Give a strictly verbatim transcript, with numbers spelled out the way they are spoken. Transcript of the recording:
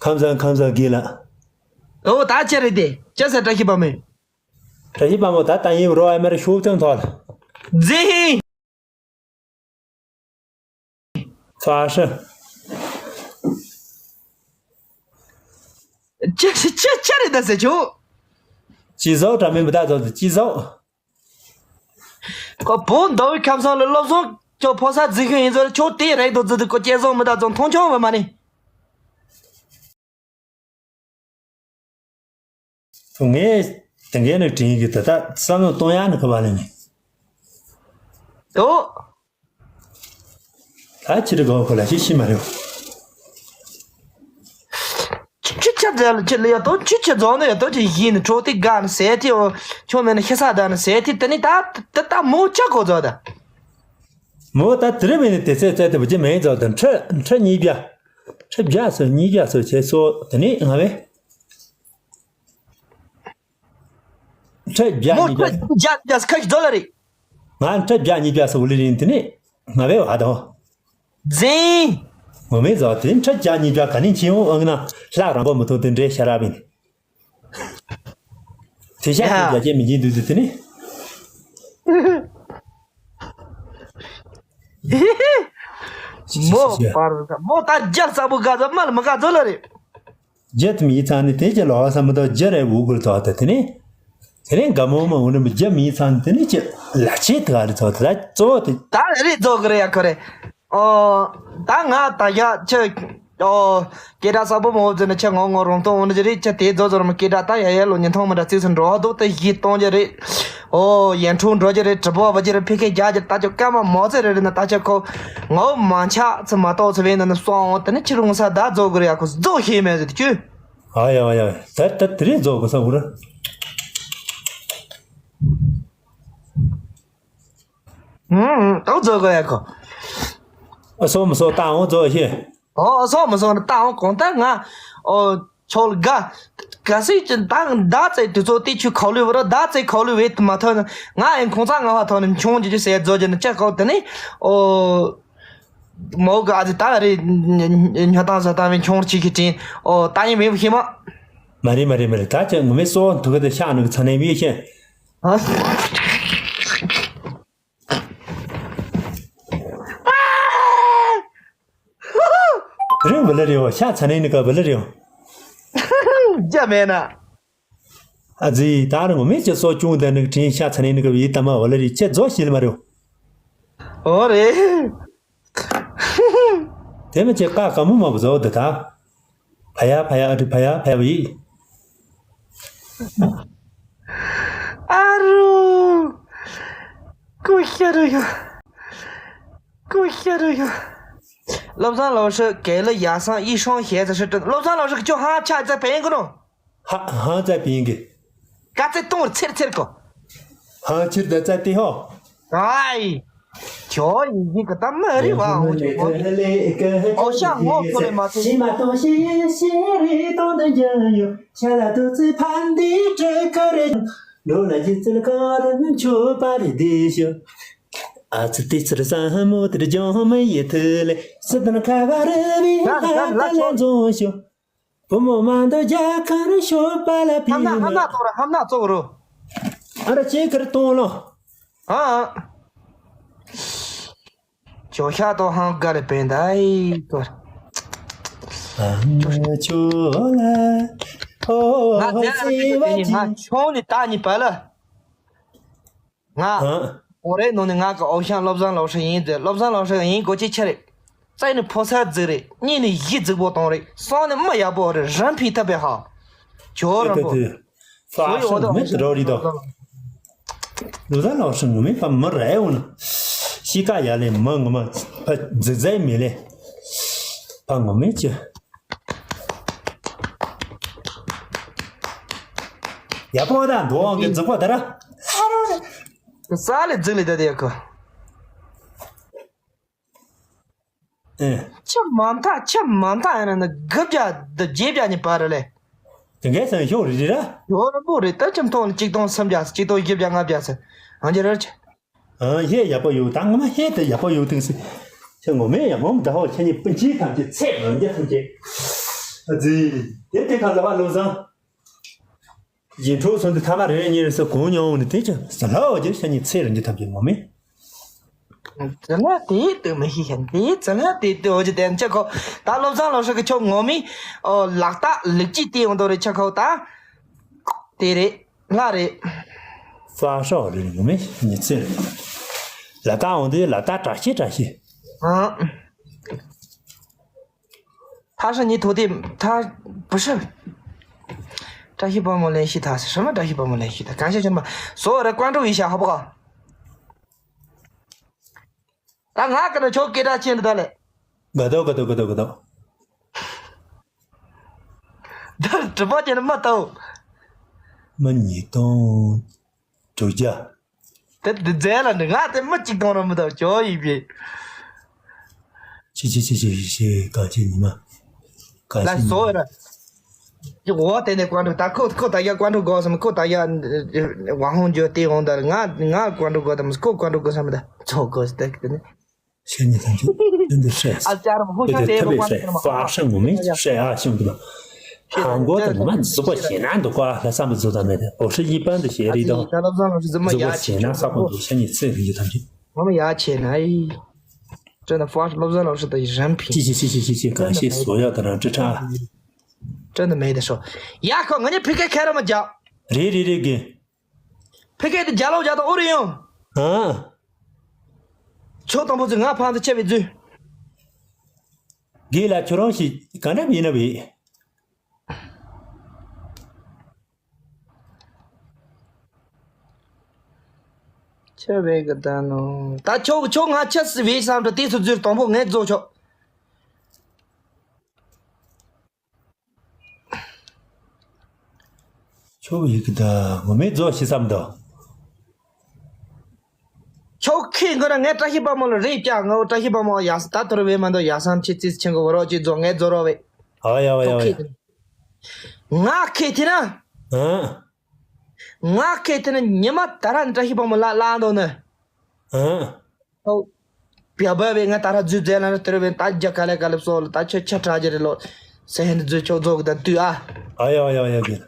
ཁམས་བཟང་ཁམས་བཟང་དགེ་ལགས། ཨོ་ད་ཅི་རེད་དེ་ཅི་ཟེར་བཀྲ་ཤིས་པ་མོས། བཀྲ་ཤིས་པ་མོ་ད་ལྟ་ཡིན་རོ་ཨ་མེ་རི་ཤོག་ཙམ་ཐོག་ལ། རྫི་ཧི། ཚ་ཧྲི། ཅི་ཅི་ཅི་རེད་ད་ཟེར་ཆོག་ཅི་ཟོག་དྲ་མིན་མི་ད་ཚོ་ཅི་ཟོག་ཁོ་བོད་མདོ་དབུས་ཁམས་གསུམ་ལ་བློ་བཟང་ཁྱོད་ཕོ་གསར་རྫིག་ཤིང་ཡིན་ཟེར་ཁྱོད་དེའི་རེག་དོ་རྫི་དུ་ཁོ་སྐྱེ་བཟང་མི་ད་ཚོ་མཐོང་ཆུང་བ་མ་ནི། ངས་དེ་འགའི་ནི་དྲིན་གྱིས་ད་ལྟ་བསམ་བློ་གཏོང་ཡག་ནི་ག་བ་ལེན་ནི། དོ། ད་ཕྱི་དྲི་གོ་ཁོ་ལ་ཤི་ཤི་མ་རེད། ཆུ་ཆུ་ཆ་ཟེར་ལ་ཆུ་ལ་ཡ་དོ་ཆུ་ཆུ་རྫོང་ནི་ཡ་དོ་ཆུ་ཡིན་ནི་གྲོགས་དེ་དགའ་ནི་ཟས་དེ་འོ་ཆུ་མེད་ནི་ཤི་ས་ད་ནི་ཟས་དེ་དེ་ནི་ད་ད་ད་མོ་ཆ་གོ་ཛོ་ད། མོ་ད་དེ་རིང་མེད་ནི་དེ་ཚེ་ཚེ་དེ་བུ་ཅི་མེད་ཛོ་ད་ཁྲི་ཁྲི་གཉིས་བརྒྱ། ཁྲི་བརྒྱ་སོ་གཉིས་བརྒྱ་སོ་བྱས་སོ་དེ་ནི་ང་བས། ཁྲི་བརྒྱ་མོ་གཉིས་ཁྲི་བརྒྱ། བརྒྱ་བརྒྱ་ཁ་ཤས་རྫོགས་ལ་རེད། ང་ཁྲི་བརྒྱ་གཉིས་བརྒྱ་སོགས་ལི་རིན་དེ་ནི་ང་བས་བ་དང་། འཛིན། ངོ་མའི་ཟོག་དེ་ཁྲི་བརྒྱ་གཉིས་བརྒྱ་ག་ནས་ཁྱེད་འོང་ཨང་ན་ཤ་ལག་རང་པོ་མི་ཐོག་དེ་འདྲའི་ཤ་ར་བིན། དེ་ཤ་ཡ། ཁྲི་བརྒྱ་ཅན་མི་འཇིན་དུས་དེ་ནི། མོ་པར་མོ་ད་རྒྱལ་ས་པོ་ག་ཟ་མ་ལ་མི་ག་ཟོ་ལ་རེད། རྒྱུ་དེ་མིའི་ཚང་ནི་དེ་ཀྱི་ལོག་ས་མི་དོ་རྒྱུ་རེ་འུ་གུར་ཐོག་ཏུ་དེ་ནི། དེ་ནི་དགའ་མོ་མ་འུ་ནི་མི་རྒྱུ་མིའི་ཚང་ནི་དེ་ནི་ཀྱི་ལ་ཆེ་དགའ་རི་ཐོག་ཏུ་ལ་གཙོ་བོ་དེ། ད་རེ་རྫོགས་གི་རེད་ཡ་ཁོ་རེ། ཨོ། ད་ང་ད་ཡ་ཆེ། ཨོ། སྐད་གྲགས་གསར་པོ་མ་འུ་ཟེར་ནི་ཆེ་ངོ་ངོ་རོང་སྟོང་འུ་ནི་ཅི་རེད་ཆེ་དེ་རྫོགས་རྫོགས་ར་མི་སྐད་གྲགས་ད་ཡ་ཡ་ལོ་ཉིན་ཐོང་མི་འདྲ་རྩིས་སུ་འགྲོ་ཧ་འདུག་ད་གཞི་གཏོང་རྒྱུ་རེད། ཨོ་ཡན་ཁྲུང་འགྲོ་རྒྱུ་རེད་དྲི་པོ་བ་རྒྱུ་རེད་ཕི་ཁེ་རྒྱ་རྒྱུ་ད་ཅོ་སྐད་མ་མོ་ཚེ་རེ་རེ་ན་ད་ཅོ་ཁོ། ངའོ་མ་ཆག་ཚེ་མ་གཏོགས་ཚེ་བས་ན་ནི་སོང་འོང་དེ་ནི་ཕྱི་རུ་ངོ་ས་ད་རྫོགས་དགོས་རེད་ཡ་ཁོ་རྫོགས་ཤེས་མེད་ཟེར་དུ་ཅུ། ཨ་ཡ་ཨ་ཡ་ད་ད་དེ་རེད་རྫོགས་དགོས་ས་འུ་ར། ཧུམ་ད་རྫོགས་དགོས་ཡ་ཁོ། ཨ་སོ་མི་སོ་ད་འོང་རྫོགས་ཤེས། ཨོ་སོ་མི་སོ་ནི་ད་འོང་གོང་ད་ང་། ཨོ། ཆོག་ལ་དགའ། གལ་སྲིད་ཀྱི་ད་ཟླ་ཚེས་དུས་ཚོད་དེ་ཆུ་ཁོག་ལུས་བར་ཟླ་ཚེས་ཁོག་ལུས་བས་མ་ཐོན་ན་ང་ཨེ་ཁོང་ཚང་ང་བ་ཐོན་ནས་མཆོང་རྒྱུ་ཅི་ཟེར་རྫོགས་རྒྱུ་ནི་ཅི་ཁོག་དེ་ནི་ཨོ། མོ་ག་ཨ་ཙི་ད་རེ་ཉོ་སྟངས་ཟ་སྟངས་བས་མཆོང་རྒྱུ་གི་དྲིན་ཨོ་ད་ཡིན་མེད་བུ་ཤེས་མ། མ་རེད་མ་རེད་མ་རེད་ད་ཅི་ངོ་མའི་སོ་འདུག་གི་དེ་ཤག་ནུ་གི་ཚ་ནས་བས་ཤེས། ཨ། རེད་བ་ལ་རེད་བ་ཤ་ཚ་ནས་ནི་ག་བ་ལ་རེད་བ། རྒྱ་མེད་ན། ཨ་ཙི་ད་རུང་མི་ཅི་སོ་ཅུང་དེ་ནི་དྲིན་ཤ་ཚ་ནས་ནི་ག་བའི་ཏ་མ་བ་ལ་རེད་ཅི་རྫོགས་ཤེས་ལ་མ་རེད། ཨོ་རེད། དེ་མི་ཅི་ཀ་ཀ་མོ་མ་བུ་ཟོ་དེ་ད། ཕ་ཡ་ཕ་ཡ་ཨ་ཏི་ཕ་ཡ་ཕ་ཡ་བི། ཨ་རུ། ཀུ་ཤ་རུ་ཡོ། ཀུ་ཤ་རུ་ཡོ། བློ་བཟང་老师给了雅桑一双鞋子是真的。བློ་བཟང་老师ཁྱོད་ཧང་ཆ་ཚ་བེང་གི་ནོ། ཧ་ཧང་ཚ་བེང་གི། ཀ་ཚེ་གཏོང་ཚེར་ཚེར་གོ། ཧང་ཕྱིར་ད་ཚ་དེ་ཧོ། ཨའི། ཁྱོད་ཡིན་གྱི་གི་ད་མ་རི་བ་འོ་ཅོ་འོ། ཨོ་ཤ་ངོ་ཁོ་ལེ་མ་ཚེ། ཤི་མ་གཏོང་ཤི་ཤི་རི་གཏོང་དུ་འཇང་ཡོད། ཆ་ལ་དུ་ཚེ་ཕན་དེ་བྲེ་ཁ་རེ། འགྲོ་ལ་ཡི་ཚུལ་གང་རུ་མཆོད་པ་རེ་བདེ་ཤོ། ཨ་ཙི་ཏི་ཚུར་ས་ཧ་མོ་དེར་ལྗོངས་མི་ཡི་ཐུ་ལེ་སི་དང་ཁ་བ་རི་བི་ཧ་ད་ལ་འཛོང་ཤོ། བུ་མོ་མ་འདོད་རྒྱ་གར་ཤོ་པ་ལ་ཕི་ཧམ་ན་ཧམ་ན་ཙོག་ར་ཧམ་ན་ཙོག་རོ། ཨ་ར་ཅེ་ཁར་གཏོང་ལོ། ཨ། ཅོ་ཤ་ཏོ་ཧང་ག་རེ་པེན་དའི་ཏོ། ཨ་ཆོ་ལ་ཨོ་ང་ཟེར་ལ་ཟེར་གི་ནི་ང་ཆུང་ནི་ད་ནི་པ་ལ། ང་ཨ་འོ་རེ་ནོ་ནི་ང་གི་ཨོ་ཤང་བློ་བཟང་老师ཡིན་ཏེ་བློ་བཟང་老师ཡིན་གོ་ཅི་ཆི་རེད། རྩེ་ནི་ཕོ་གསར་རྫིག་རེད། གཉིས་ནི་ཡིད་རྫིག་པོ་གཏོང་རེད། གསུམ་ནི་མི་ཡག་པོ་རེད། རང་ཕི་ཐབས་པའི་ཧ། ཇོ་རམ་པོ། ས་ཨ་ཤ་མེད་དུ་རོ་རི་དོ། ལོ་ཟླ་ལོ་ཧྲི་ངོ་མའི་ཕ་མི་རེ་འོ་ན། ཤི་ཀ་ཡ་ལེ་མི་ངོ་མ་ཕ་རྫི་རྫི་མི་ལེ། ཕ་ངོ་མའི་ཅི། ཡ་པོ་ད་འདུག་གི་རྫི་པོ་ད་ར། ས་ལེ་རྫི་ལེ་ད་དེ་ཡ་ཁོ། ཨེ། ཆ་མ་མཐའ་ཆ་མ་མཐའ་ཡང་ན་དགུ་བརྒྱ་དང་བརྒྱད་བརྒྱ་ནས་བར་རེད་ལེ། དེ་འགའི་སང་ཤོག་རི་རི་ར། ཡོ་ར་པོ་རེད་ད་ཆ་མཐོང་ནི་གཅིག་སྟོང་སུམ་བརྒྱ་གཅིག་སྟོང་བཞི་བརྒྱ་ལྔ་བརྒྱ་ཟེར། ཨང་ཅི་ར་ཆ། ཨང་ཧེ་ཡག་པོ་ཡོད་ད་ངོ་མ་ཧེ་དེ་ཡག་པོ་ཡོད་དེང་སི། ཆ་ངོ་མས་ཡག་པོ་མི་ད་ཧོ་ཆ་ནི་སྤུན་མཆེད་ཐམས་ཅད་ཚེ་འོན་རྒྱ་ཐམས་ཅད། ཨ་ཙི། དེ་དེ་ག་ལ་བ་བློ་བཟང་། ཡིན་འཕྲོ་སོང་དུས་ཐ་མ་རེ་གཉིས་རེ་སོ་གོང་མྱོང་ནི་དེ་ཅི་ཟ་ལ་འོ་ཇེ་ཤ་ཉི་ཚེ་རིང་གི་ཐབས་ཀྱི་ངོ་མི། ཙི་ལ་དེ་དུ་མི་ཤེས་ཤན་དེ་ཙི་ལ་དེ་དུ་འོ་ཇེ་དེ་ཆ་ཁོ་ད་བློ་བཟང་ལོ་ཧྲི་གི་ཆོ་ངོ་མི། ཨོ་ལག་རྟགས་ལུགས་ཀྱི་དེ་ཡོང་དོ་རེ་ཆ་ཁོ་ད། དེ་རེད་ལ་རེད། ས་ཧྲ་རེ་རེ་ངོ་མི་ཉི་ཚེ་རེད། ལ་ད་འོང་དེ་ལ་ད་བཀྲ་ཤིས་བཀྲ་ཤིས། ཨང་། 他是你徒弟，他不是。张旭帮忙联系他，什么张旭帮忙联系他？感谢兄弟们，所有人关注一下，好不好？ད་ང་ག་ན་ཆོག་སྐད་གྲགས་ཅན་འདི་ད་ལེ། ག་དོ་ག་དོ་ག་དོ་ག་དོ། ད་直播间的没到。མི་ཉིས་སྟོང་དྲུག་བརྒྱ། དེ་དེ་རྫས་ལ་འདི་ང་དེ་མི་གཅིག་སྟོང་ར་མི་དང་ཇོ་ཡིན་པས། ཆི་ཆི་ཆི་ཆི་ཆི་གང་ཆི་ཉི་མ། གང་ལ་ཆི་ཉི་མ། སོ་ར། འོ་དེ་ནས་ཀོན་ཀྲུ་ད་ཁོ་ཁོ་ད་ཡ་ཀོན་ཀྲུ་གོ་སམ་ཁོ་ད་ཡ་ཝང་ཧོང་ཇོ་དེ་འོང་ད་ང་ང་ཀོན་ཀྲུ་གོ་དམ་ཁོ་ཀོན་ཀྲུ་གོ་སམ་ད་ཚོ་གོ་སྟེ་དེ་ནས། 仙女同志真的是 ཨ་ཅར་མ་ཧོ་ཤ་དེ་ཐ་བའི་ཧྲེ་ཧྥ་ཧྲ་ངོ་མི་ཧྲེ་ཨ་ཤང་དུ་ཧང་གོ་དང་མ་ཛི་པོ་ཞེ་ན་འདུག་ག་ལ་བསམ་པ་ཛི་དང་མེད་དེ་ཨོ་ཧྲི་ཡི་པན་དུ་ཞེ་རི་དང་ད་ལབ་ཟང་ལ་ཧྲི་ཛི་མ་ཛི་པོ་ཡ་ཆེ་ཞེ་ན་ས་ཁོང་དུ་ཤ་ཉི་ཚེ་རིང་གི་ཐམས་ཅད་ངོ་མ་ཡ་ཆེ་ན་ཨི། ཅོ་ན་ཧྥ་ལབ་ཟང་ལ་ཧྲི་ད་ཡི་རན་ཕི་ཅི་ཅི་ཅི་ཅི་ཅི་ཅི་གང་ཤེས་སོ་ཡ་ད་རང་ཅི་ཁྲ་ཅོ་ན་མེད་དེ་ཤོ་ཡ་ཁོ་ང་ཉི་ཕི་ཀེ་ཁེ་ར་མ་ཇ་རེ་རེ་རེ་གི་ཕི་ཀེ་དེ་ཇ་ལོ་ཇ་དང་ཨོ་རི་ཡོང་། ཨ། ཆོག་དང་པོ་ཚོས་ང་ཕང་དུ་ཆེ་བའི་རྫུན། དགེ་ལ་ཁྱོད་རང་ཞིག་ག་འདྲ་བྱས་ན་བས། ཆེ་བའི་གི་ད་ནོ། ད་ཆོག་ཆོག་ང་ཆེ་སི་བས་བསམ་དུ་དེ་ཚོ་རྫུན་དང་པོ་ངས་རྫོགས་ཆོག་ཆོག་ཡིག་གི་ད་ངོ་མས་རྫོགས་ཤི་བསམ་དོ། ཆོག་ཁེ་འགོ་ན་ངས་བཀྲ་ཤིས་པ་མོ་ལ་རེད་ཀྱང་ངའོ་བཀྲ་ཤིས་པ་མོ་ཡ་ད་དོར་བས་མ་འདོད་ཡ་བསམ་ཆེ་ཙིས་ཆེན་གོ་བ་རོགས་ཅིག་རྫོགས་ངས་རྫོགས་རོགས་བས། ཨ་ཡ་བ་ཡ་ཆོག་བ་ཁེ་ཡ། དེ་ན། ང་ཁེ་དེ་ན། ཨ། ང་ཁེ་དེ་ན་ཉི་མ་ད་ར་བཀྲ་ཤིས་པ་མོ་ལ་ལ་འདོད་ནི། ཨ། ཨོ། བྱ་བ་བས་ང་ད་ར་རྫུས་རྫས་ལ་ན་སྟེར་བས་ད་རྒྱ་ག་ལེ་ག་ལེ་སོ་ལ་ད་ཆ་ཆ་དྲག་རྒྱ་རེ་ལོ། སེ་ཧན་རྫུས་ཆོག་རྫོགས་གི་ད་དུས་ཨ། ཨ་ཡ་ཨ་ཡ་ཨ་ཡ་གི།